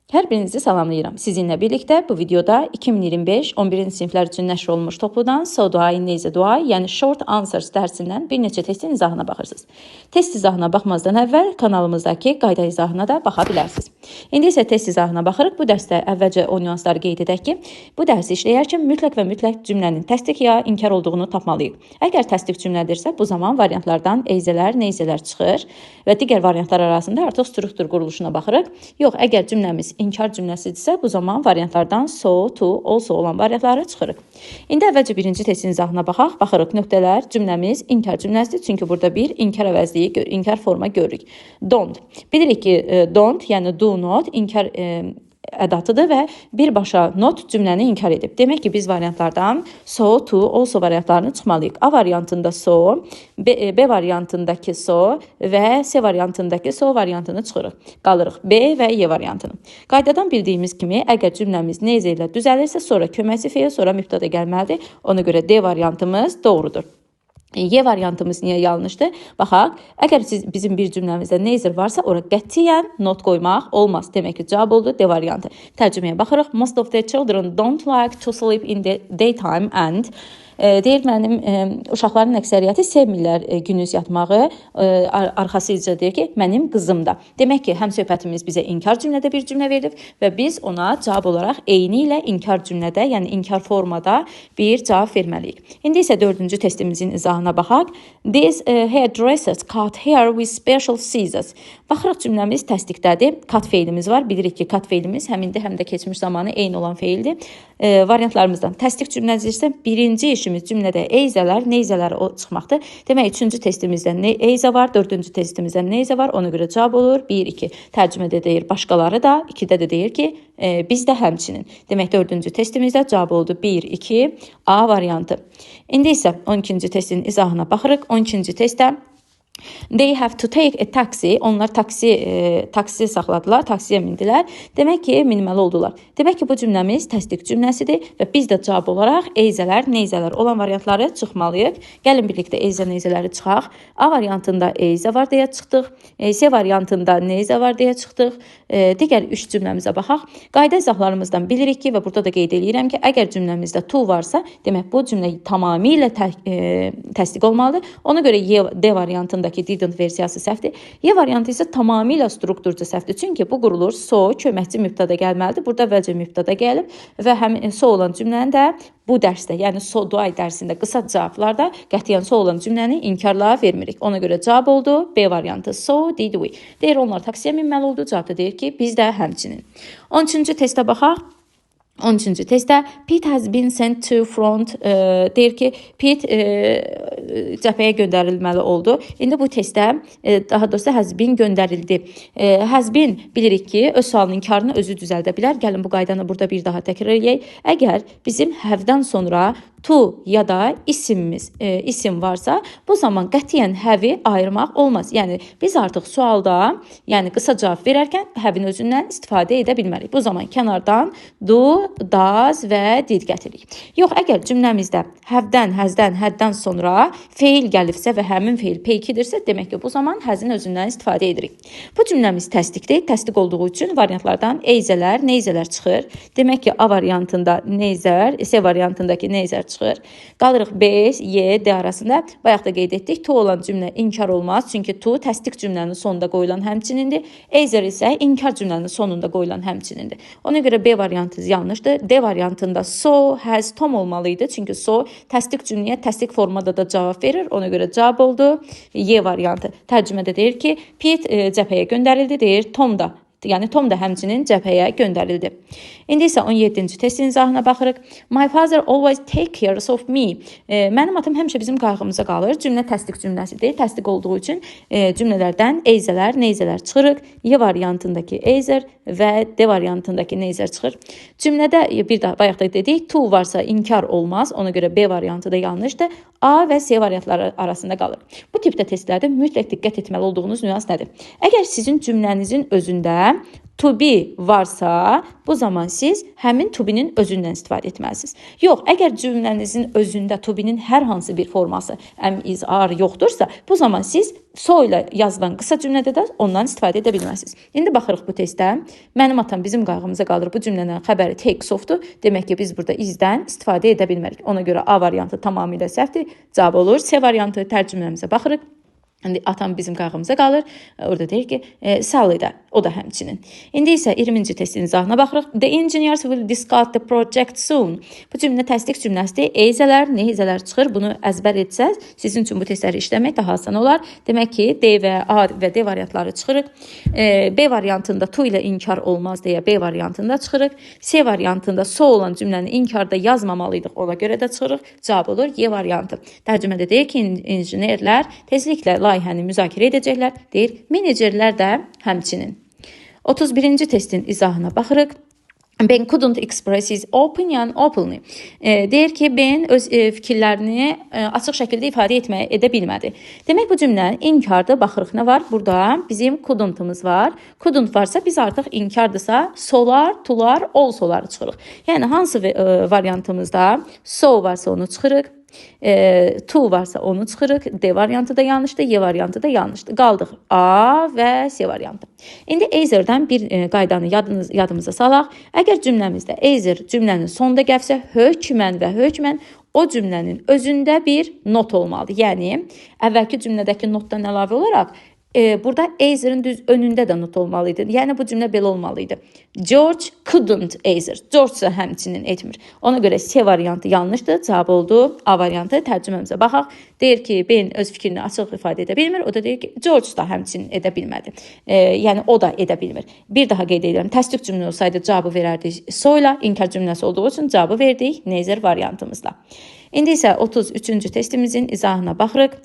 Hər birinizi salamlayıram. Sizinlə birlikdə bu videoda 2025 11-ci siniflər üçün nəşr olunmuş topludan So Do I, Neither Do I, yəni Short Answers dərsindən bir neçə testin izahına baxırsınız. Test izahına baxmazdan əvvəl kanalımızdakı qayda izahına da baxa bilərsiniz. İndi isə test izahına baxırıq. Bu dərsdə əvvəlcə o nüansları qeyd edək ki, bu dərsi işləyərkən mütləq və mütləq cümlənin təsdiq ya inkar olduğunu tapmalıyıq. Əgər təsdiq cümlədirsə, bu zaman variantlardan eyzələr, neyzələr çıxır və digər variantlar arasında artıq struktur quruluşuna baxırıq. Yox, əgər cümləmiz inkar cümləsidirsə, bu zaman variantlardan so, to, also olan variantları çıxırıq. İndi əvvəlcə birinci testin izahına baxaq. Baxırıq nöqtələr, cümləmiz inkar cümləsidir. Çünki burada bir inkar əvəzliyi, inkar forma görürük. Don't. Bilirik ki, don't, yəni do not inkar ədatıdır və birbaşa not cümləni inkar edib. Demək ki, biz variantlardan so, to, also variantlarını çıxmalıyıq. A variantında so, B variantındakı so və C variantındakı so variantını çıxırıq. Qalırıq B və Y variantını. Qaydadan bildiyimiz kimi, əgər cümləmiz neyzə ilə düzəlirsə, sonra köməkçi feil, sonra mübtəda gəlməlidir. Ona görə D variantımız doğrudur. Y variantımız niyə yanlışdır? Baxaq, əgər bizim bir cümləmizdə neither varsa, ora qətiyyən not qoymaq olmaz. Demək ki, cavab oldu D variantı. Tərcüməyə baxırıq. Most of the children don't like to sleep in the daytime and deyir, mənim uşaqların əksəriyyəti sevmirlər gündüz yatmağı. Arxasıca deyir ki, mənim qızım da. Demək ki, həm söhbətimiz bizə inkar cümlədə bir cümlə verilib və biz ona cavab olaraq eyni ilə inkar cümlədə, yəni inkar formada bir cavab verməliyik. İndi isə dördüncü testimizin izahına baxaq. These hairdressers cut hair with special scissors. Baxırıq, cümləmiz təsdiqdədir. Cut feilimiz var. Bilirik ki, cut feilimiz həm indi, həm də keçmiş zamanı eyni olan feildir. Variantlarımızdan təsdiq cümləsi birinci işimiz cümlədə eyzələr, neyzələr o çıxmaqdır. Demək, üçüncü testimizdə eyzə var, dördüncü testimizdə neyzə var. Ona görə cavab olur 1, 2. Tərcümədə deyir başqaları da, 2-də də deyir ki, biz də həmçinin. Demək, dördüncü testimizdə cavab oldu 1, 2, A variantı. İndi isə 12-ci testin izahına baxırıq. 12-ci testdə They have to take a taxi. Onlar taksi saxladılar, taksiyə mindilər. Demək ki, minməli oldular. Demək ki, bu cümləmiz təsdiq cümləsidir və biz də cavab olaraq eyzələr, neyzələr olan variantları çıxmalıyıq. Gəlin birlikdə eyzə, neyzələri çıxaq. A variantında eyzə var deyə çıxdıq. C variantında neyzə var deyə çıxdıq. Digər üç cümləmizə baxaq. Qayda izahlarımızdan bilirik ki, və burada da qeyd eləyirəm ki, əgər cümləmizdə to varsa, demək bu cümlə tamamilə təsdiq olmalıdır. Ona görə D variantında didn't versiyası səhvdir. Y variantı isə tamamilə strukturca səhvdir. Çünki bu qurulur so, köməkçi mübtəda gəlməlidir. Burada əvvəlcə mübtəda gəlib və həm so olan cümləni də bu dərsdə, yəni so do I dərsində qısa cavablarda qətiyyən so olan cümləni inkarla vermirik. Ona görə cavab oldu B variantı. So did we. Deyir, onlar taksiyə minməli oldu. Cavab da deyir ki, biz də həmçinin. 13-cü testə baxaq. 13-cü testdə Pete has been sent to front, deyir ki, Pete cəbhəyə göndərilməli oldu. İndi bu testdə, daha doğrusu has been göndərildi. Has been bilirik ki, öz sualının inkarını özü düzəldə bilər. Gəlin bu qaydanı burada bir daha təkrar eləyək. Əgər bizim have-dən sonra to ya da isim varsa, bu zaman qətiyyən have-i ayırmaq olmaz. Yəni biz artıq sualda, yəni qısa cavab verərkən have-in özündən istifadə edə bilmərik. Bu zaman kənardan do, does və did gətiririk. Yox, əgər cümləmizdə have-dən, has-dən, had-dən sonra feil gəlibsə və həmin feil P2-dirsə, demək ki, bu zaman has-in özündən istifadə edirik. Bu cümləmiz təsdiqdir. Təsdiq olduğu üçün variantlardan eyzələr, neyzələr çıxır. Demək ki, A variantında neyzər, C variantındakı neyzər çıxır. Qalırıq B, Y, D arasında. Bayaq da qeyd etdik, to olan cümlə inkar olmaz. Çünki to təsdiq cümlənin sonunda qoyulan həmçinindir. Either isə inkar cümlənin sonunda qoyulan həmçinindir. Ona görə B variantı yanlışdır. D variantında so, has, Tom olmalıydı. Çünki so təsdiq cümləyə təsdiq formada da cavab verir. Ona görə cavab oldu Y variantı. Tərcümədə deyir ki, Pete cəbhəyə göndərildi. Deyir, Tom da. Yəni Tom da həmçinin cəbhəyə göndərildi. İndi isə 17-ci testin izahına baxırıq. My father always take care of me. Mənim atam həmişə bizim qayğımıza qalır. Cümlə təsdiq cümləsidir. Təsdiq olduğu üçün cümlələrdən eyzələr, neyzələr çıxırıq. Y variantındakı either və D variantındakı neither çıxır. Cümlədə bir daha bayaq da dedik, to varsa inkar olmaz. Ona görə B variantı da yanlışdır. A və C variantları arasında qalır. Bu tipdə testlərdə mütləq diqqət etməli olduğunuz nüans nədir? Əgər sizin cümlənizin özündə cümlədə to be varsa, bu zaman siz həmin to be-nin özündən istifadə etməlisiniz. Yox, əgər cümlənizin özündə to be-nin hər hansı bir forması am, is, are yoxdursa, bu zaman siz so ilə yazılan qısa cümlədə də ondan istifadə edə bilməzsiniz. İndi baxırıq bu testə. Mənim atam bizim qayğımıza qalır. Bu cümlənin xəbəri takes off-dur. Demək ki, biz burada is-dən istifadə edə bilmərik. Ona görə A variantı tamamilə səhvdir. Cavab olur. C variantı tərcüməmizə baxırıq. İndi atam bizim qayğımıza qalır. Orada deyir ki, Sally də, o da həmçinin. İndi isə 20-ci testin izahına baxırıq. The engineers will discuss the project soon. Bu cümlə təsdiq cümləsidir. Eyzələr, neyzələr çıxır. Bunu əzbər etsəz, sizin üçün bu testləri işləmək daha asan olar. Demək ki, D və A və D variantları çıxırıq. B variantında to ilə inkar olmaz deyə B variantında çıxırıq. C variantında so olan cümləni inkarda yazmamalıydıq. Ona görə də çıxırıq. Cavab olur Y variantı. Tərcümədə deyir ki, injenerlər tezliklə layihəni müzakirə edəcəklər. Deyir, menecerlər də həmçinin. 31-ci testin izahına baxırıq. Ben couldn't express his opinion openly. Deyir ki, Ben öz fikirlərini açıq şəkildə ifadə edə bilmədi. Demək bu cümlə inkardır. Baxırıq nə var? Burada bizim couldn't-ımız var. Couldn't varsa biz artıq inkardırsa solar, to'lar, also'ları çıxırıq. Yəni hansı variantımızda so varsa onu çıxırıq. To varsa onu çıxırıq. D variantı da yanlışdır, Y variantı da yanlışdır. Qaldıq A və C variantı. İndi either-dən bir qaydanı yadımıza salaq. Əgər cümləmizdə either cümlənin sonunda gəlsə, hökmən və hökmən o cümlənin özündə bir not olmalıdır. Yəni əvvəlki cümlədəki notdan əlavə olaraq burada either-in düz önündə də not olmalı idi. Yəni bu cümlə belə olmalı idi. George couldn't either. George isə həmçinin etmir. Ona görə C variantı yanlışdır. Cavab oldu A variantı. Tərcüməmizə baxaq. Deyir ki, Ben öz fikrini açıq ifadə edə bilmir. O da deyir ki, George da həmçinin edə bilmədi. Yəni o da edə bilmir. Bir daha qeyd edirəm. Təsdiq cümlə olsaydı cavabı verərdik so ilə. İnkar cümləsi olduğu üçün cavabı verdik neither variantımızla. İndi isə 33-cü testimizin izahına baxırıq.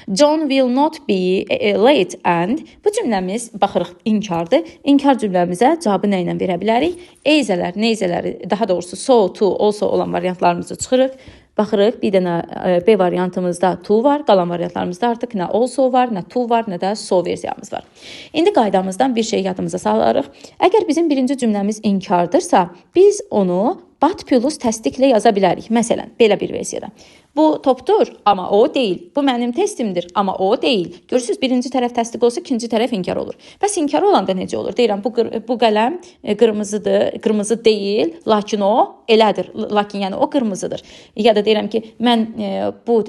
John will not be late and bu cümləmiz baxırıq inkardır. İnkar cümləmizə cavabı nə ilə verə bilərik? Eyzələr, neyzələri, daha doğrusu so, to, also olan variantlarımızı çıxırıq. Baxırıq, bir dənə B variantımızda to var, qalan variantlarımızda artıq nə also var, nə to var, nə də so versiyamız var. İndi qaydamızdan bir şey yadımıza salarıq. Əgər bizim birinci cümləmiz inkardırsa, biz onu but plus təsdiqlə yaza bilərik. Məsələn, belə bir versiyada. Bu topdur, amma o deyil. Bu mənim testimdir, amma o deyil. Görürsünüz, birinci tərəf təsdiq olsa, ikinci tərəf inkar olur. Bəs inkar olanda necə olur? Deyirəm, bu qələm qırmızıdır, qırmızı deyil, lakin o elədir. Lakin yəni o qırmızıdır. Ya da deyirəm ki, mən bu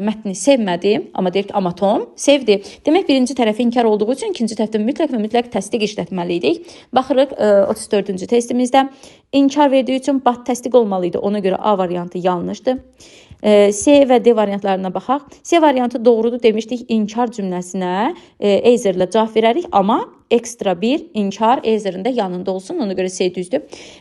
mətni sevmədim, amma deyir ki, amma Tom sevdi. Demək, birinci tərəf inkar olduğu üçün ikinci tərəfdə mütləq və mütləq təsdiq işlətməli idik. Baxırıq 34-cü testimizdə inkar verdiyi üçün but təsdiq olmalı idi. Ona görə A variantı yanlışdır. C və D variantlarına baxaq. C variantı doğrudur demişdik, inkar cümləsinə either ilə cavab verərik, amma ekstra bir inkar either-in də yanında olsun. Ona görə C düzdür.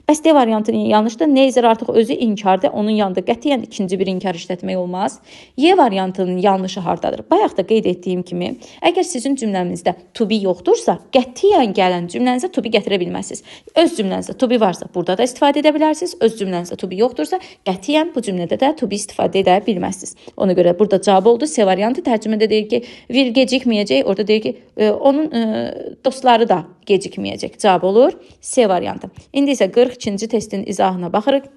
Bəs D variantı niyə yanlışdır? Neither artıq özü inkardır. Onun yanında qətiyyən ikinci bir inkar işlətmək olmaz. Y variantının yanlışı hardadır? Bayaq da qeyd etdiyim kimi, əgər sizin cümlənizdə to be yoxdursa, qətiyyən gələn cümlənizə to be gətirə bilməzsiniz. Öz cümlənizdə to be varsa, burada da istifadə edə bilərsiniz. Öz cümlənizdə to be yoxdursa, qətiyyən bu cümlədə də to be istifadə edə bilməzsiniz. Ona görə burada cavab oldu. C variantı tərcümədə deyir ki, Will gecikməyəcək. Orada deyir ki, onun dostları da gecikməyəcək. Cavab olur C variantı. İndi isə 42-ci testin izahına baxırıq.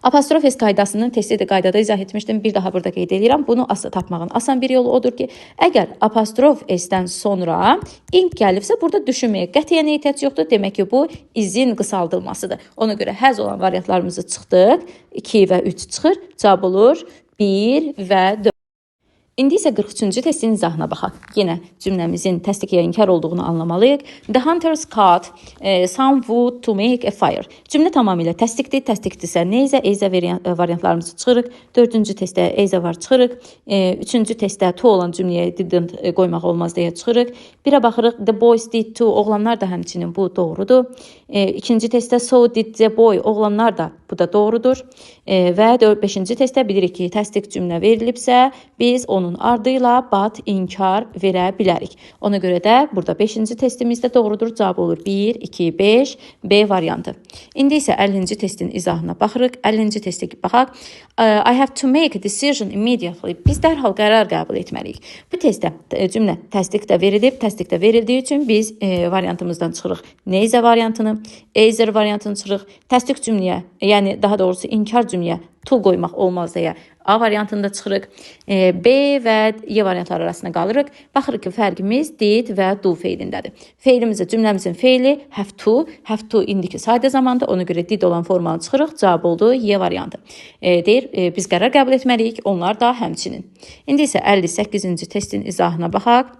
Apostrof S qaydasının testi də qaydada izah etmişdim. Bir daha burada qeyd edirəm. Bunu tapmağın asan bir yolu odur ki, əgər apostrof S-dən sonra ing gəlibsə, burada düşünməyə qətiyyən ehtiyac yoxdur. Demək ki, bu izin qısaldılmasıdır. Ona görə həz olan variantlarımızı çıxdıq. 2 və 3 çıxır. Cavab olur 1 və 4. İndi isə 43-cü testin izahına baxaq. Yenə cümləmizin təsdiq ya inkar olduğunu anlamalıyıq. The hunters cut some wood to make a fire. Cümlə tamamilə təsdiqdir. Təsdiqdirsə neyzə, eyzə variantlarımızı çıxırıq. 4-cü testdə eyzə var, çıxırıq. 3-cü testdə to olan cümləyə didn't qoymaq olmaz deyə çıxırıq. 1-ə baxırıq. The boys did too. Oğlanlar da həmçinin bu doğrudur. 2-ci testdə so did the boy. Oğlanlar da bu da doğrudur. Və 5-ci testdə bilirik ki, təsdiq cümlə verilibsə, biz onu onun ardıyla but inkar verə bilərik. Ona görə də burada 5-ci testimizdə doğrudur. Cavab olur 1, 2, 5, B variantı. İndi isə 50-ci testin izahına baxırıq. 50-ci testə baxaq. I have to make a decision immediately. Biz dərhal qərar qəbul etməliyik. Bu testdə cümlə təsdiqdə verilib. Təsdiqdə verildiyi üçün biz variantımızdan çıxırıq. Neither variantını, either variantını çıxırıq. Təsdiq cümləyə, yəni daha doğrusu inkar cümləyə to qoymaq olmaz deyə A variantında çıxırıq. B və Y variantları arasında qalırıq. Baxırıq ki, fərqimiz did və do feilindədir. Feilimizə, cümləmizin feili have to, have to indiki sadə zamanda, ona görə did olan formanı çıxırıq. Cavab oldu Y variantı. Deyir, biz qərar qəbul etməliyik, onlar da həmçinin. İndi isə 58-ci testin izahına baxaq.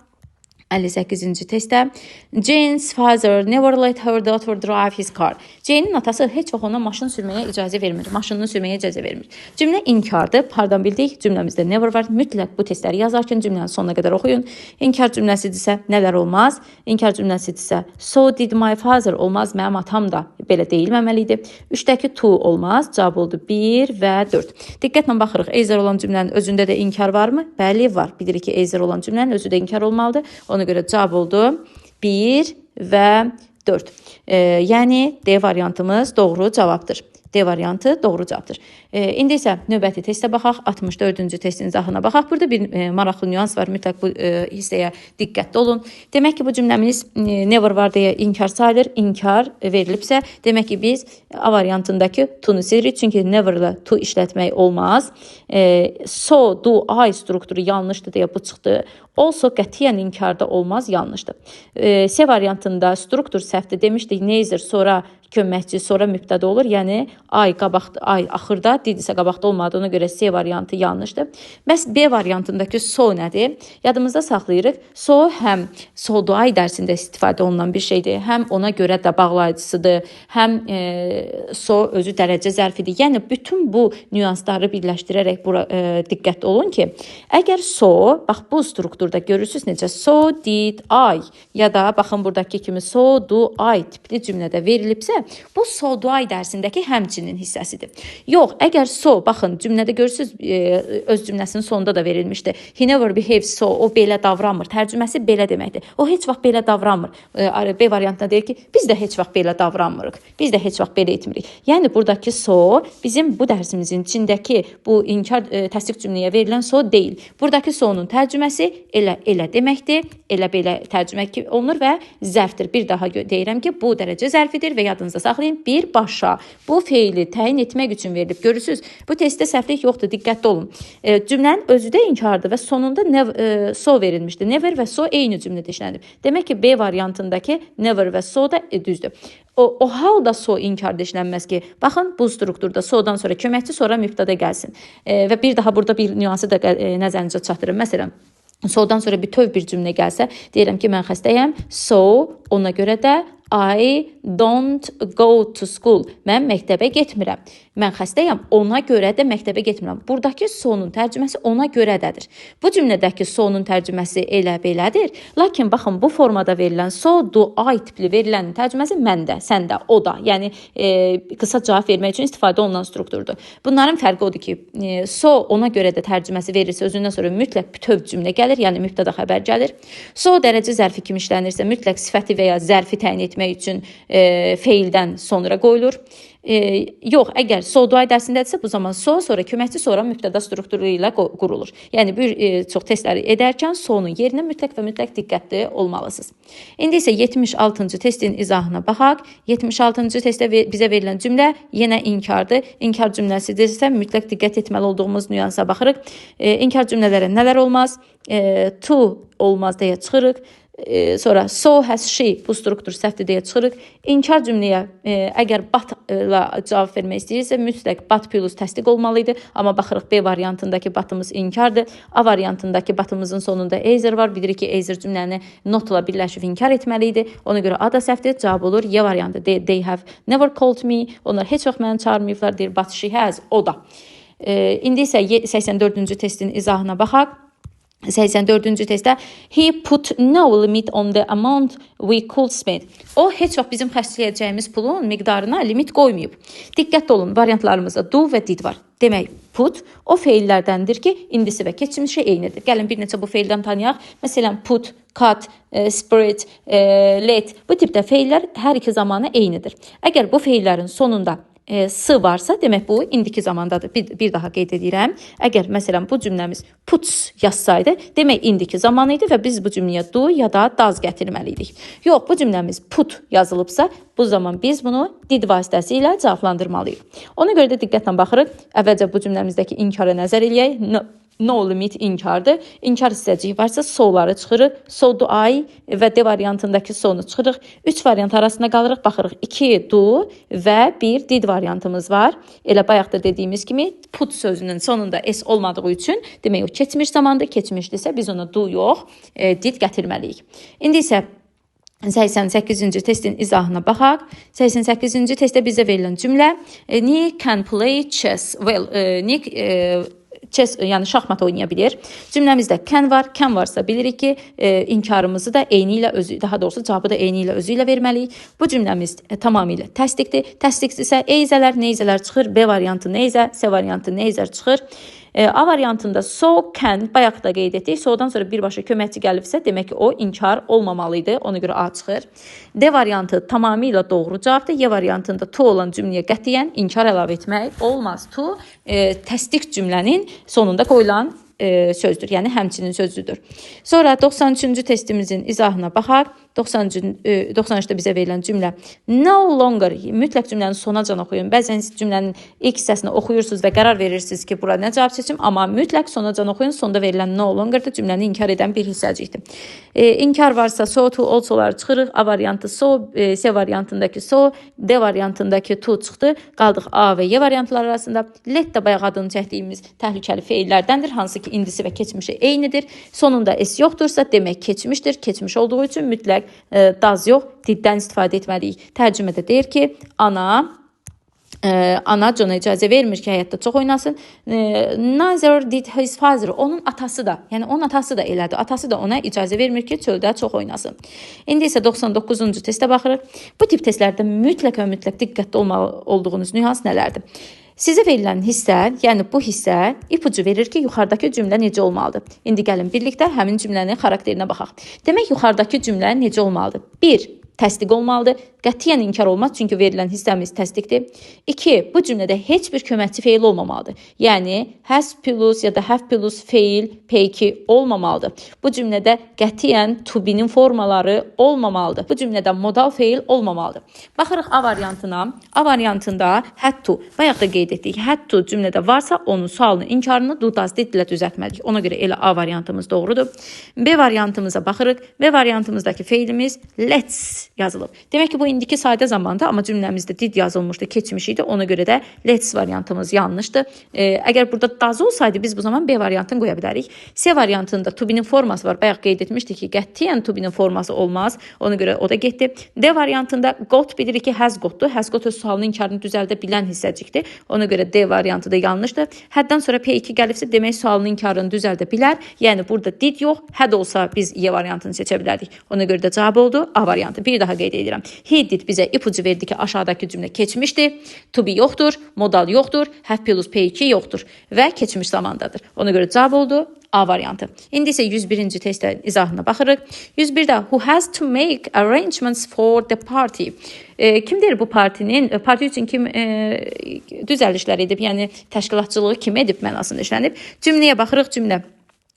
58-ci testdə Jane's father never let her daughter drive his car. Jane'in atası heç vaxt ona maşın sürməyə icazə vermir. Maşınını sürməyə icazə vermir. Cümlə inkardır. Hardan bildik? Cümləmizdə never var. Mütləq bu testləri yazarkən cümlənin sonuna qədər oxuyun. İnkar cümləsidirsə nələr olmaz? İnkar cümləsidirsə so did my father olmaz. Mənim atam da belə deyilməməli idi. 3-dəki to olmaz. Cavab oldu 1 və 4. Diqqətlə baxırıq. Either olan cümlənin özündə də inkar varmı? Bəli, var. Bilirik ki, either olan cümlənin özü də inkar olmalıdır. Ona görə cavab oldu 1 və 4. Yəni D variantımız doğru cavabdır. D variantı doğru cavabdır. İndi isə növbəti testə baxaq. 64-cü testin izahına baxaq. Burada bir maraqlı nüans var. Mütləq bu hissəyə diqqətli olun. Demək ki, bu cümləmiz never var deyə inkar sayılır. İnkar verilibsə, demək ki, biz A variantındakı to-nu silirik. Çünki never ilə to işlətmək olmaz. So, do, I strukturu yanlışdır deyə bu çıxdı. Also qətiyyən inkarda olmaz, yanlışdır. C variantında struktur səhvdir demişdik. Neither sonra köməkçi, sonra mübtəda olur. Yəni I qabaqda, I axırda, did isə qabaqda olmadı. Ona görə C variantı yanlışdır. Bəs B variantındakı so nədir? Yadımızda saxlayırıq. So həm so do I dərsində istifadə olunan bir şeydir, həm ona görə də bağlayıcısıdır, həm so özü dərəcə zərfidir. Yəni bütün bu nüansları birləşdirərək bura diqqətli olun ki, əgər so, bax bu strukturda görürsünüz necə so did I ya da baxın buradakı kimi so do I tipli cümlədə verilibsə, bu so do I dərsindəki həmçinin hissəsidir. Yox, əgər so, baxın cümlədə görürsünüz öz cümləsinin sonunda da verilmişdi. He never behaves so, o belə davranmır. Tərcüməsi belə deməkdir. O heç vaxt belə davranmır. B variantında deyir ki, biz də heç vaxt belə davranmırıq. Biz də heç vaxt belə etmirik. Yəni buradakı so bizim bu dərsimizin içindəki bu inkar təsdiq cümləyə verilən so deyil. Buradakı so-nun tərcüməsi elə elə deməkdir. Elə belə tərcümə olunur və zərfdir. Bir daha deyirəm ki, bu dərəcə zərfidir və yadınızda saxlayın, birbaşa bu feili təyin etmək üçün verilib. Görürsünüz, bu testdə səhvlik yoxdur, diqqətli olun. Cümlənin özü də inkardır və sonunda so verilmişdir. Never və so eyni cümlədə işlənib. Demək ki, B variantındakı never və so da düzdür. O halda so inkarda işlənməz ki, baxın bu strukturda so'dan sonra köməkçi, sonra mübtəda gəlsin. Və bir daha burada bir nüansı da nəzərinizə çatdırım. Məsələn, so'dan sonra bütöv bir cümlə gəlsə, deyirəm ki, mən xəstəyəm. So, ona görə də I don't go to school. Mən məktəbə getmirəm. Mən xəstəyəm, ona görə də məktəbə getmirəm. Buradakı so-nun tərcüməsi ona görədədir. Bu cümlədəki so-nun tərcüməsi elə belədir. Lakin baxın, bu formada verilən so, do, I tipli verilənin tərcüməsi məndə, səndə, o da. Yəni qısa cavab vermək üçün istifadə olunan strukturdur. Bunların fərqi odur ki, so ona görə də tərcüməsi verilirsə, özündən sonra mütləq bütöv cümlə gəlir, yəni mübtəda xəbər gəlir. So dərəcə zərfi kimi işlənirsə, mütləq sifəti və ya zərfi təyin etmək üçün feildən sonra qoyulur. Yox, əgər so do I dərsindədirsə, bu zaman so, sonra köməkçi, sonra mübtəda strukturu ilə qurulur. Yəni bir çox testləri edərkən so-nun yerinə mütləq və mütləq diqqətli olmalısınız. İndi isə 76-cı testin izahına baxaq. 76-cı testdə bizə verilən cümlə yenə inkardır. İnkar cümləsidirsə, mütləq diqqət etməli olduğumuz nüansa baxırıq. İnkar cümlələrə nələr olmaz? To olmaz deyə çıxırıq. Sonra so has she, bu struktur səhvdir deyə çıxırıq. İnkar cümləyə əgər but-la cavab vermək istəyirsə, mütləq but plus təsdiq olmalı idi. Amma baxırıq B variantındakı but-ımız inkardır. A variantındakı but-ımızın sonunda either var. Bilirik ki, either cümləni notla birləşib inkar etməli idi. Ona görə A da səhvdir. Cavab olur Y variantı. They have never called me. Onlar heç vaxt məni çağırmayıblar. Deyir, but she has. O da. İndi isə 84-cü testin izahına baxaq. 84-cü testdə he put no limit on the amount we could spend. O heç vaxt bizim xərcləyəcəyimiz pulun miqdarına limit qoymayıb. Diqqətli olun, variantlarımızda do və did var. Demək, put o feillərdəndir ki, indisi və keçmişi eynidir. Gəlin bir neçə bu feildən tanıyaq. Məsələn, put, cut, spread, let. Bu tipdə feillər hər iki zamanı eynidir. Əgər bu feillərin sonunda s varsa, demək bu indiki zamandadır. Bir daha qeyd edirəm. Əgər məsələn bu cümləmiz puts yazsaydı, demək indiki zaman idi və biz bu cümləyə do ya da does gətirməli idik. Yox, bu cümləmiz put yazılıbsa, bu zaman biz bunu did vasitəsilə cavablandırmalıyıq. Ona görə də diqqətlə baxırıq. Əvvəlcə bu cümləmizdəki inkara nəzər eləyək. No limit inkardır. İnkar hissəciyi varsa so'ları çıxırıq. So do I və D variantındakı so'nu çıxırıq. 3 variant arasında qalırıq. Baxırıq 2 do və 1 did variantımız var. Elə bayaq da dediyimiz kimi put sözünün sonunda s olmadığı üçün demək o keçmiş zamandır. Keçmişdirsə biz ona do yox, did gətirməliyik. İndi isə 88-ci testin izahına baxaq. 88-ci testdə bizə verilən cümlə Nick can play chess. Well, Nick chess, yəni şahmat oynaya bilir. Cümləmizdə can var. Can varsa bilirik ki, inkarımızı da eyni ilə özü, daha doğrusu cavabı da eyni ilə özü ilə verməliyik. Bu cümləmiz tamamilə təsdiqdir. Təsdiqdirsə eyzələr, neyzələr çıxır. B variantı neyzə, C variantı neyzər çıxır. A variantında so can, bayaq da qeyd etdik. So-dan sonra birbaşa köməkçi gəlibsə, demək ki, o inkar olmamalı idi. Ona görə A çıxır. D variantı tamamilə doğru cavabdır. Y variantında to olan cümləyə qətiyyən inkar əlavə etmək olmaz. To təsdiq cümlənin sonunda qoyulan sözdür. Yəni həmçinin sözüdür. Sonra 93-cü testimizin izahına baxaq. 93-də bizə verilən cümlə no longer, mütləq cümlənin sonacan oxuyun. Bəzən cümlənin ilk hissəsini oxuyursunuz və qərar verirsiniz ki, bura nə cavab seçim, amma mütləq sonacan oxuyun. Sonda verilən no longer da cümləni inkar edən bir hissəcikdir. İnkar varsa so, to, also-ları çıxırıq. A variantı so, C variantındakı so, D variantındakı to çıxdı. Qaldıq A və Y variantları arasında. Let də bayaq adını çəkdiyimiz təhlükəli feillərdəndir, hansı ki indisi və keçmişi eynidir. Sonunda s yoxdursa, demək keçmişdir. Keçmiş olduğu üçün mütləq does yox, diddən istifadə etməliyik. Tərcümədə deyir ki, ana Johna icazə vermir ki, həyatda çox oynasın. Neither did his father. Onun atası da, yəni onun atası da elədi. Atası da ona icazə vermir ki, çöldə çox oynasın. İndi isə 99-cu testə baxırıq. Bu tip testlərdə mütləq və mütləq diqqətli olmalı olduğunuz nüans nələrdir? Sizə verilən hissə, yəni bu hissə ipucu verir ki, yuxarıdakı cümlə necə olmalıdır. İndi gəlin birlikdə həmin cümlənin xarakterinə baxaq. Demək, yuxarıdakı cümlə necə olmalıdır? 1. Təsdiq olmalıdır. Qətiyyən inkar olmaz, çünki verilən hissəmiz təsdiqdir. 2. Bu cümlədə heç bir köməkçi feil olmamalıdır. Yəni, has plus ya da have plus feil P2 olmamalıdır. Bu cümlədə qətiyyən to be-nin formaları olmamalıdır. Bu cümlədə modal feil olmamalıdır. Baxırıq A variantına. A variantında had to. Bayaq da qeyd etdik. Had to cümlədə varsa, onun sualını, inkarını do, does, did ilə düzəltməliyik. Ona görə elə A variantımız doğrudur. B variantımıza baxırıq. B variantımızdakı feilimiz lets yazılıb. Demək ki, bu indiki sadə zamanda, amma cümləmizdə did yazılmışdı, keçmiş idi. Ona görə də lets variantımız yanlışdır. Əgər burada does olsaydı, biz bu zaman B variantını qoya bilərik. C variantında to be-nin forması var. Bayaq qeyd etmişdik ki, qətiyyən to be-nin forması olmaz. Ona görə o da getdi. D variantında got bilirik ki, has gotdur. Has got öz sualının inkarını düzəldə bilən hissəcikdir. Ona görə D variantı da yanlışdır. Haddan sonra P2 gəlibsə, demək sualının inkarını düzəldə bilər. Yəni burada did yox, had olsa biz Y variantını seçə bilərdik. Ona görə də cavab oldu A variantı. Bir daha qeyd edirəm. He did bizə ipucu verdi ki, aşağıdakı cümlə keçmişdir. To be yoxdur, modal yoxdur, have plus P2 yoxdur və keçmiş zamandadır. Ona görə cavab oldu A variantı. İndi isə 101-ci testə izahına baxırıq. 101-də who has to make arrangements for the party? Kim deyir bu partinin, parti üçün kim düzəlişlər edib, yəni təşkilatçılığı kim edib mənasında işlənib. Cümləyə baxırıq, cümlə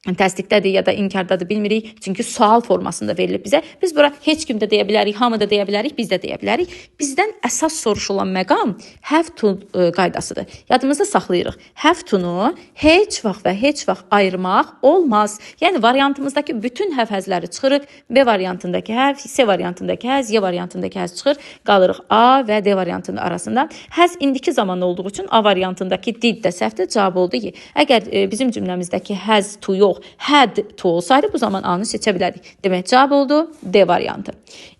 təsdiqdədir ya da inkardadır bilmirik. Çünki sual formasında verilib bizə. Biz bura heç kim də deyə bilərik, hamı da deyə bilərik, biz də deyə bilərik. Bizdən əsas soruşulan məqam have to qaydasıdır. Yadımızda saxlayırıq. Have to-nu heç vaxt və heç vaxt ayırmaq olmaz. Yəni variantımızdakı bütün have həzləri çıxırıq. B variantındakı have, C variantındakı has, Y variantındakı has çıxır. Qalırıq A və D variantının arasında. Has indiki zamanda olduğu üçün A variantındakı did də səhvdir. Cavab oldu Y. Əgər bizim cümləmizdəki has to yox, yox, had to olsaydı bu zaman A-nı seçə bilərdik. Demək, cavab oldu D variantı.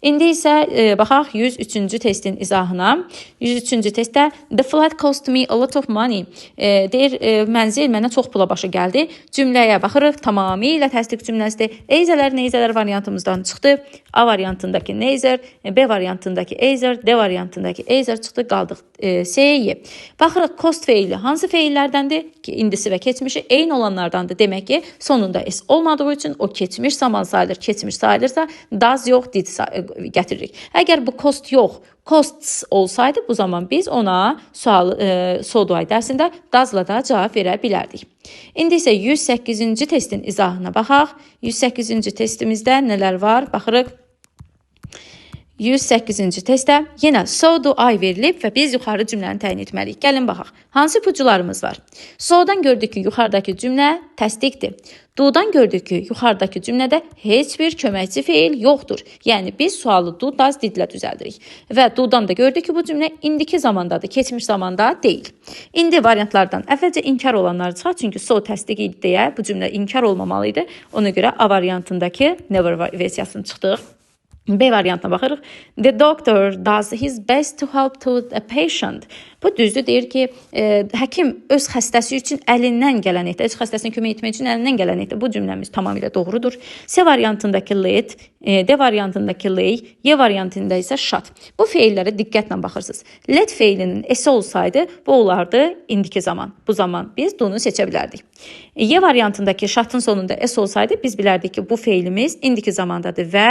İndi isə baxaq 103-cü testin izahına. 103-cü testdə the flat cost me a lot of money. Deyir, mənzil mənə çox pula başa gəldi. Cümləyə baxırıq, tamamilə təsdiq cümləsidir. Eyzələr, neyzələr variantımızdan çıxdı. A variantındakı neither, B variantındakı either, D variantındakı either çıxdı, qaldıq C-yə. Baxırıq, cost feili hansı feillərdəndir? Ki, indisi və keçmişi eyni olanlardandır. Demək ki, sonunda S olmadığı üçün o keçmiş zaman sayılır. Keçmiş sayılırsa does yox, did gətiririk. Əgər bu cost yox, costs olsaydı bu zaman biz ona sual, so do I dərsində does-la da cavab verə bilərdik. İndi isə 108-ci testin izahına baxaq. 108-ci testimizdə nələr var? Baxırıq. 108-ci testdə yenə so do I verilib və biz yuxarı cümləni təyin etməliyik. Gəlin baxaq. Hansı ipucularımız var? So-dan gördük ki, yuxarıdakı cümlə təsdiqdir. Do-dan gördük ki, yuxarıdakı cümlədə heç bir köməkçi feil yoxdur. Yəni biz sualı do, does, did ilə düzəldirik. Və do-dan da gördük ki, bu cümlə indiki zamandadır, keçmiş zamanda deyil. İndi variantlardan əvvəlcə inkar olanları çıxar, çünki so təsdiq idi deyə bu cümlə inkar olmamalı idi. Ona görə A variantındakı never versiyasını çıxdıq. B variantına baxırıq. The doctor does his best to help to a patient. Bu düzdür, deyir ki, həkim öz xəstəsi üçün əlindən gələni etdi. Öz xəstəsinə kömək etmək üçün əlindən gələni etdi. Bu cümləmiz tamamilə doğrudur. C variantındakı let, D variantındakı lay, Y variantında isə shut. Bu feillərə diqqətlə baxırsınız. Let feilinin S olsaydı, bu olardı indiki zaman. Bu zaman biz do-nu seçə bilərdik. Y variantındakı shut'ın sonunda S olsaydı, biz bilərdik ki, bu feilimiz indiki zamandadır və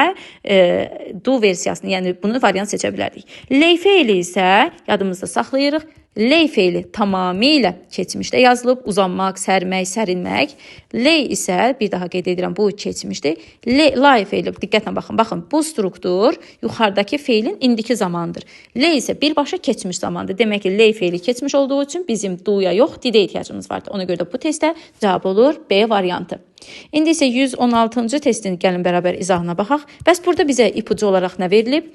do versiyasını, yəni bunu variant seçə bilərdik. Lay feili isə yadımızda saxlayırıq. Lay feili tamamilə keçmişdə yazılıb, uzanmaq, sərmək, sərinmək. Lay isə, bir daha qeyd edirəm, bu keçmişdir. Lay feili, diqqətlə baxın, baxın, bu struktur yuxarıdakı feilin indiki zamanıdır. Lay isə birbaşa keçmiş zamandır. Demək ki, lay feili keçmiş olduğu üçün bizim do-ya yox, did-ə ehtiyacımız vardır. Ona görə də bu testdə cavab olur B variantı. İndi isə 116-cı testin gəlin bərabər izahına baxaq. Bəs burada bizə ipucu olaraq nə verilib?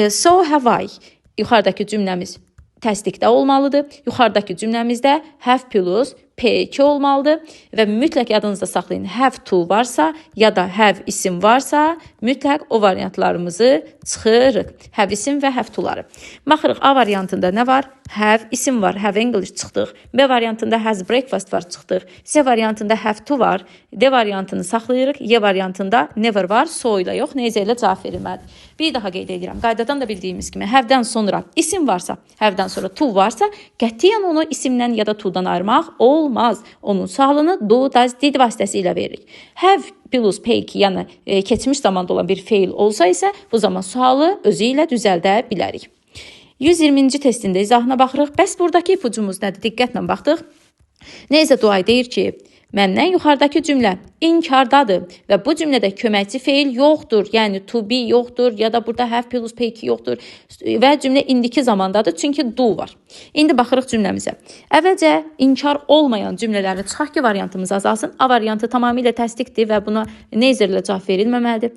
So have I. Yuxarıdakı cümləmiz təsdiqdə olmalıdır. Yuxarıdakı cümləmizdə have plus P2 olmalıdır və mütləq yadınızda saxlayın. Have to varsa ya da have isim varsa mütləq o variantlarımızı çıxırıq. Have isim və have to'ları. Baxırıq, A variantında nə var? Have isim var. Have English çıxdıq. B variantında has breakfast var, çıxdıq. C variantında have to var. D variantını saxlayırıq. Y variantında never var. So ilə yox, necə ilə cavab verilməlidir. Bir daha qeyd edirəm. Qaydadan da bildiyimiz kimi have-dən sonra isim varsa, have-dən sonra to varsa, qətiyyən onu isimdən ya da to-dan ayırmaq olmaz. Onun sualını do, does, did vasitəsilə veririk. Have plus P2, yəni keçmiş zamanda olan bir feil olsa isə bu zaman sualı özü ilə düzəldə bilərik. 120-ci testində izahına baxırıq. Bəs buradakı ipucumuz nədir? Diqqətlə baxdıq. Neysə do I deyir ki, məndən yuxarıdakı cümlə inkardadır və bu cümlədə köməkçi feil yoxdur. Yəni to be yoxdur ya da burada have plus P2 yoxdur və cümlə indiki zamandadır, çünki do var. İndi baxırıq cümləmizə. Əvvəlcə inkar olmayan cümlələri çıxaq ki, variantımız azalsın. A variantı tamamilə təsdiqdir və buna neither ilə cavab verilməməlidir.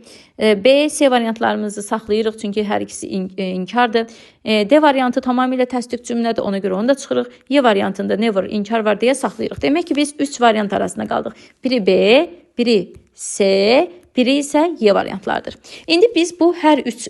B, C variantlarımızı saxlayırıq, çünki hər ikisi inkardır. D variantı tamamilə təsdiq cümlədir, ona görə onu da çıxırıq. Y variantında never inkar var deyə saxlayırıq. Demək ki, biz 3 variant arasında qaldıq. Biri B, biri C, biri isə Y variantlardır. İndi biz bu hər üç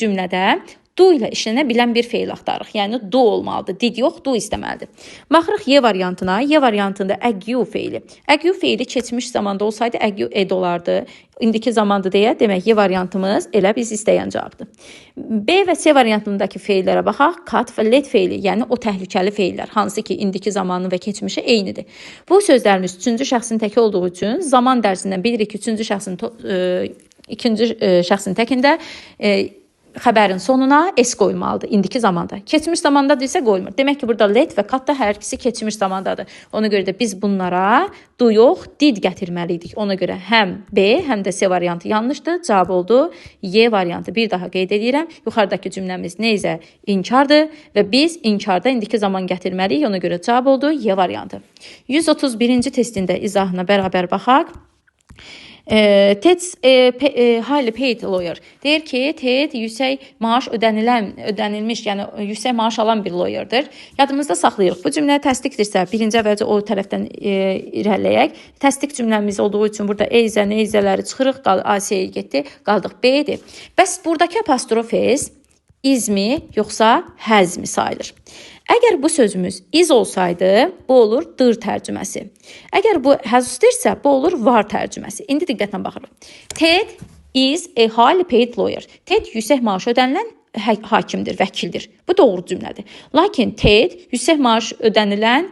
cümlədə do ilə işlənə bilən bir feil axtarırıq. Yəni do olmalıdır. Did yox, do istəməlidir. Baxırıq Y variantına. Y variantında argue feili. Argue feili keçmiş zamanda olsaydı argue ed olardı. İndiki zamandır deyə, demək Y variantımız elə biz istəyən cavabdır. B və C variantındakı feillərə baxaq. Cut və let feili, yəni o təhlükəli feillər, hansı ki indiki zamanı və keçmişi eynidir. Bu sözlərimiz üçüncü şəxsin təki olduğu üçün zaman dərsindən bilirik ki, üçüncü şəxsin ikinci şəxsin təkində xəbərin sonuna S qoyulmalıdır indiki zamanda. Keçmiş zamanda isə qoyulmur. Demək ki, burada let və cut da hər ikisi keçmiş zamandadır. Ona görə də biz bunlara do yox, did gətirməliydik. Ona görə həm B, həm də C variantı yanlışdır. Cavab oldu Y variantı. Bir daha qeyd edirəm. Yuxarıdakı cümləmiz nə isə inkardır və biz inkarda indiki zaman gətirməliyik. Ona görə cavab oldu Y variantı. 131-ci testində izahına bərabər baxaq. Ted's highly paid lawyer. Deyir ki, Ted yüksək maaş ödənilmiş, yəni yüksək maaş alan bir lawyerdir. Yadımızda saxlayırıq. Bu cümlə təsdiqdirsə, birinci əvvəlcə o tərəfdən irəliləyək. Təsdiq cümləmiz olduğu üçün burada eyzə, neyzələri çıxırıq, A, C-yə getdi, qaldıq B-dir. Bəs buradakı apostrof S izmi yoxsa həzmi sayılır? Əgər bu sözümüz is olsaydı, bu olur dır tərcüməsi. Əgər bu həzdirsə, bu olur var tərcüməsi. İndi diqqətlə baxırıq. Ted is a highly paid lawyer. Ted yüksək maaş ödənilən hakimdir, vəkildir. Bu doğru cümlədir. Lakin Ted yüksək maaş ödənilən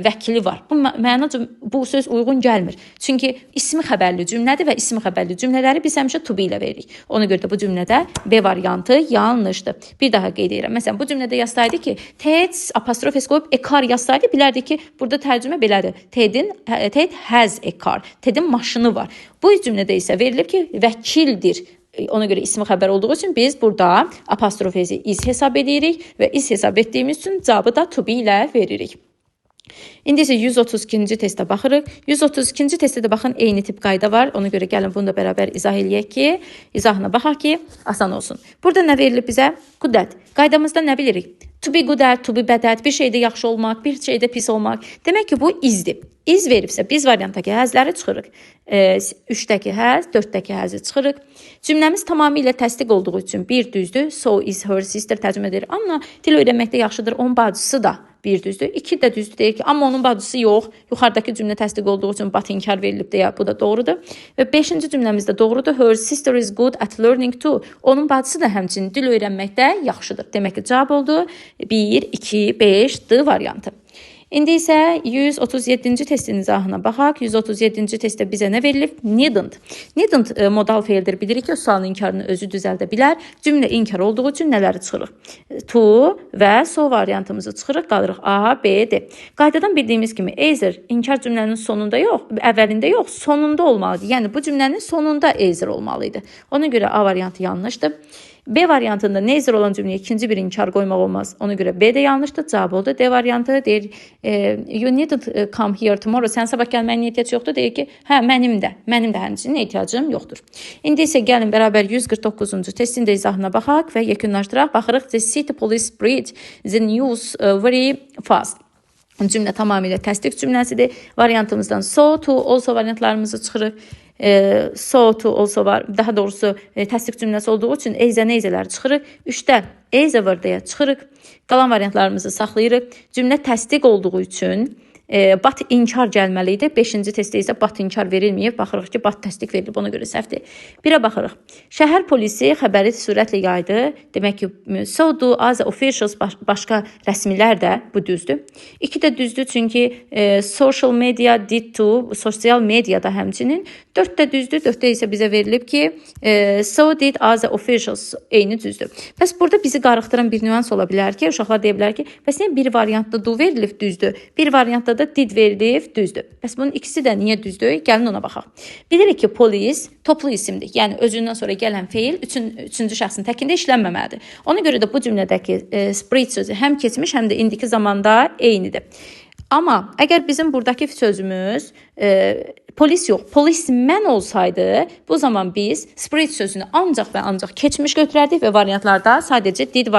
vəkili var. Bu mənaca bu söz uyğun gəlmir. Çünki ismi xəbərli cümlədir və ismi xəbərli cümlələri biz həmişə to be ilə veririk. Ona görə də bu cümlədə B variantı yanlışdır. Bir daha qeyd edirəm. Məsələn, bu cümlədə yazsaydı ki, Ted apostrof s qoyub a car yazsaydı, bilərdik ki, burada tərcümə belədir. Ted has a car. Ted'in maşını var. Bu cümlədə isə verilib ki, vəkildir. Ona görə ismi xəbər olduğu üçün biz burada apostrof s-i is hesab edirik və is hesab etdiyimiz üçün cavabı da to be ilə veririk. İndi isə 132-ci testə baxırıq. 132-ci testdə də baxın eyni tip qayda var. Ona görə gəlin bunu da bərabər izah eləyək ki, izahına baxaq ki, asan olsun. Burada nə verilib bizə? Good at. Qaydamızda nə bilirik? To be good at, to be bad at, bir şeydə yaxşı olmaq, bir şeydə pis olmaq. Demək ki, bu isdir. Is veribsə biz variantdakı hasləri çıxırıq. 3-dəki has, 4-dəki hası çıxırıq. Cümləmiz tamamilə təsdiq olduğu üçün bir düzdür. So is her sister tərcümə edir. Amma dil öyrənməkdə yaxşıdır. Onun bacısı da bir düzdür. 2 də düzdür, deyir ki, amma onun bacısı yox. Yuxarıdakı cümlə təsdiq olduğu üçün but inkar verilib deyə bu da doğrudur. Və 5-ci cümləmiz də doğrudur. Her sister is good at learning too. Onun bacısı da həmçinin dil öyrənməkdə yaxşıdır. Demək ki, cavab oldu 1, 2, 5, D variantı. İndi isə 137-ci testin izahına baxaq. 137-ci testdə bizə nə verilib? Needn't. Needn't modal feildir. Bilirik ki, o sualın inkarını özü düzəldə bilər. Cümlə inkar olduğu üçün nələri çıxırıq? To və so variantımızı çıxırıq. Qalırıq A, B, D. Qaydadan bildiyimiz kimi either inkar cümlənin sonunda yox, əvvəlində yox, sonunda olmalıdır. Yəni bu cümlənin sonunda either olmalıydı. Ona görə A variantı yanlışdır. B variantında neither olan cümləyə ikinci bir inkar qoymaq olmaz. Ona görə B də yanlışdır. Cavab oldu. D variantı deyir, you needn't come here tomorrow. Sən sabah gəlməyin ehtiyac yoxdur. Deyir ki, hə, mənim də həmçinin ehtiyacım yoxdur. İndi isə gəlin bərabər 149-cu testin də izahına baxaq və yekunlaşdıraq. Baxırıq, the city police spread the news very fast. Cümlə tamamilə təsdiq cümləsidir. Variantımızdan so, to, also variantlarımızı çıxırıq. So, to, also var. Daha doğrusu təsdiq cümləsi olduğu üçün eyzə, neyzələri çıxırıq. 3-də eyzə var deyə çıxırıq. Qalan variantlarımızı saxlayırıq. Cümlə təsdiq olduğu üçün but inkar gəlməli idi. 5-ci testdə isə but inkar verilməyib. Baxırıq ki, but təsdiq verilib, ona görə səhvdir. 1-ə baxırıq. Şəhər polisi xəbəri sürətlə yaydı. Demək ki, so do other officials, başqa rəsmilər də, bu düzdür. 2 də düzdür, çünki social media did too, sosial mediada həmçinin. 4 də düzdür. 4-də isə bizə verilib ki, so did other officials, eyni düzdür. Bəs burada bizi qarışdıran bir nüans ola bilər ki, uşaqlar deyə bilər ki, bəs niyə bir variantda do verilib düzdür, bir variantda da did verilib düzdür. Bəs bunun ikisi də niyə düzdür? Gəlin ona baxaq. Bilirik ki, polis toplu isimdir. Yəni özündən sonra gələn feil üçüncü şəxsin təkində işlənməməlidir. Ona görə də bu cümlədəki spread sözü həm keçmiş, həm də indiki zamanda eynidir. Amma əgər bizim buradakı sözümüz polis yox, polismen olsaydı, bu zaman biz spread sözünü ancaq və ancaq keçmiş götürərdik və variantlarda sadəcə did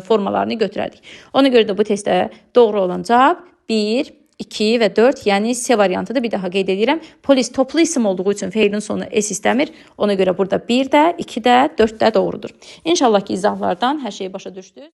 formalarını götürərdik. Ona görə də bu testdə doğru olan cavab 1, 2 və 4, yəni C variantıdır. Bir daha qeyd edirəm. Polis toplu isim olduğu üçün feilin sonu S istəmir. Ona görə burada 1 də, 2 də, 4 də doğrudur. İnşallah ki, izahlardan hər şeyi başa düşdünüz.